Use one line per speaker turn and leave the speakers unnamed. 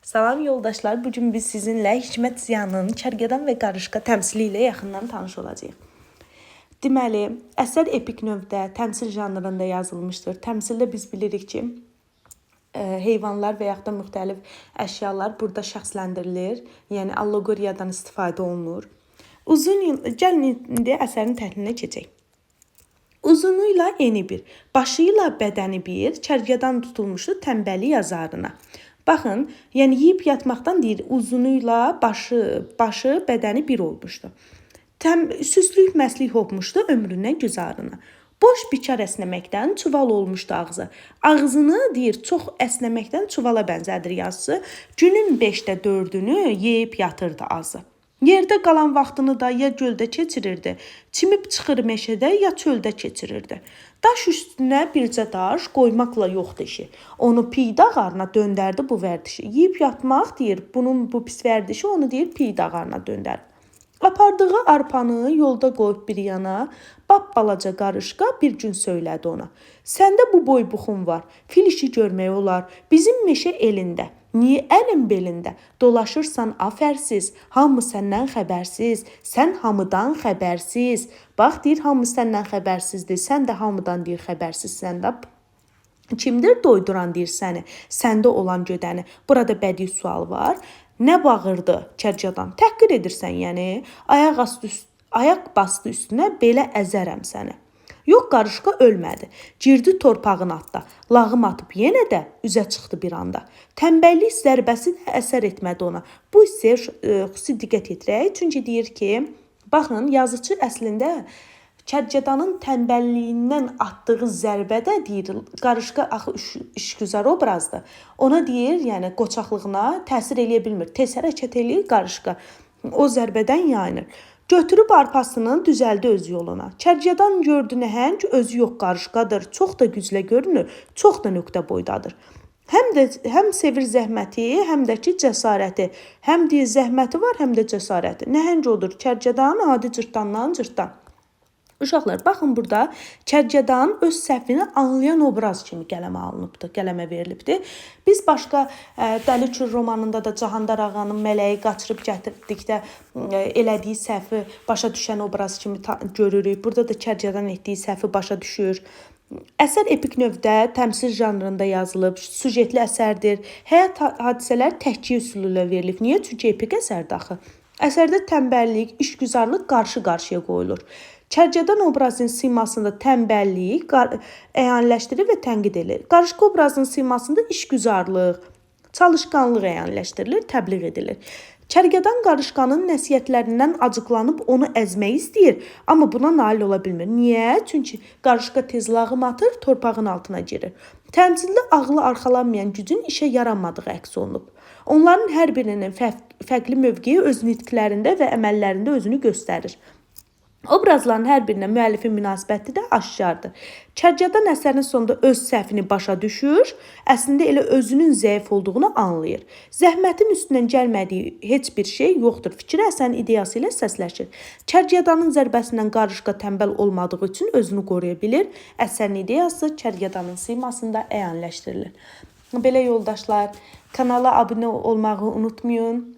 Salam yoldaşlar, bu gün biz sizinlə Hikmət Ziyanın Kərgədan və Qarışqa təmsili ilə yaxından tanış olacağıq. Deməli, əsər epik növdə, təmsil janrında yazılmışdır. Təmsildə biz bilirik ki, heyvanlar və yaxud da müxtəlif əşyalar burada şəxsləndirilir. Yəni allegoriyadan istifadə olunur. Uzun il, gəlin indi əsərin təhlilinə keçək. Uzunuyla eni bir, başıyla bədəni bir, kərgədan tutulmuşdu tənbəli yazarına. Baxın, yəni yeyib yatmaqdan deyir, uzunuyla başı, bədəni bir olmuşdu. Süslük məslik hopmuşdu ömründən güzarına. Boş bikar əsnəməkdən çuval olmuşdu ağzı. Ağzını deyir, çox əsnəməkdən çuvala bənzədir yazısı. Günün 5-də 4-ünü yeyib yatırdı azı. Yerdə qalan vaxtını da ya göldə keçirirdi, çimib çıxır meşədə ya çöldə keçirirdi. Daş üstünə bircə daş qoymaqla yoxdur işi. Onu piy dağarına döndərdi bu vərdişi. Yeyib yatmaq deyir, bunun bu pis vərdişi onu deyir piy dağarına döndərdi. Apardığı arpanı yolda qoyub bir yana, bap balaca qarışqa bir gün söylədi ona. Səndə bu boy buxun var, fil işi görmək olar, bizim meşə elində. Niyə əlin belində? Dolaşırsan afərsiz, hamı səndən xəbərsiz, sən hamıdan xəbərsiz. Bax deyir, hamı səndən xəbərsizdir, sən də hamıdan deyir xəbərsizsən də. Kimdir doyduran deyir səni, səndə olan gödəni. Burada bədii sual var. Nə bağırdı kərgədan? Təhqir edirsən yəni. Ayaq bastı üstünə, belə əzərəm səni. Yox, qarışqa ölmədi. Girdi torpağın altda. Lağım atıb yenə də üzə çıxdı bir anda. Tənbəllik zərbəsi də əsər etmədi ona. Bu hissəyə xüsusi diqqət yetirək. Çünki deyir ki, baxın, yazıçı əslində Kərgədanın tənbəlliyindən atdığı zərbədə deyir, qarışqa axı işgüzar obrazdır. Ona deyir, yəni qoçaqlığına təsir eləyə bilmir. Tez hərəkət eləyir qarışqa. O zərbədən yayınır. Götürüb arpasını düzəldi öz yoluna. Kərgədan gördü nəhəng, özü yox qarışqadır. Çox da güclə görünür, çox da nöqtə boydadır. Həm sevir zəhməti, həm də ki cəsarəti. Həm deyir zəhməti var, həm də cəsarəti. Nəhəng odur kərgədan, adi cırtdandan cırtdan. Uşaqlar, baxın burada kərgədan öz səhvini anlayan obraz kimi qələmə alınıbdır, qələmə verilibdir. Biz başqa Dəli Kür romanında da Cahandar ağanın mələyi qaçırıb gətirdikdə elədiyi səhvi başa düşən obraz kimi görürük. Burada da kərgədan etdiyi səhvi başa düşür. Əsər epik növdə, təmsil janrında yazılıb, süjetli əsərdir. Həyat hadisələri təhkiyə üsulu ilə verilib. Niyə? Çünki epik əsərdir axı. Əsərdə tənbəllik, işgüzarlıq qarşı-qarşıya qoyulur. Kərgədan obrazının simasında tənbəllik əyanləşdirilir və tənqid edilir. Qarışqa obrazının simasında işgüzarlıq, çalışqanlıq əyanləşdirilir, təbliğ edilir. Kərgədan qarışqanın nəsihətlərindən acıqlanıb onu əzmək istəyir, amma buna nail ola bilmir. Niyə? Çünki qarışqa tez lağım atır, torpağın altına girir. Təmsildə ağlı arxalanmayan gücün işə yaranmadığı əks olunub. Onların hər birinin fərqli mövqeyi öz nitqlərində və əməllərində özünü göstərir. Obrazların hər birinə müəllifin münasibəti də aşkardır. Kərgədan əsərin sonunda öz səhvini başa düşür, əslində elə özünün zəif olduğunu anlayır. Zəhmətin üstündən gəlmədiyi heç bir şey yoxdur. Fikri əsərin ideyası ilə səsləşir. Kərgədanın zərbəsindən qarışqa tənbəl olmadığı üçün özünü qoruya bilir. Əsərin ideyası kərgədanın simasında əyanləşdirilir. Belə yoldaşlar, kanala abunə olmağı unutmayın.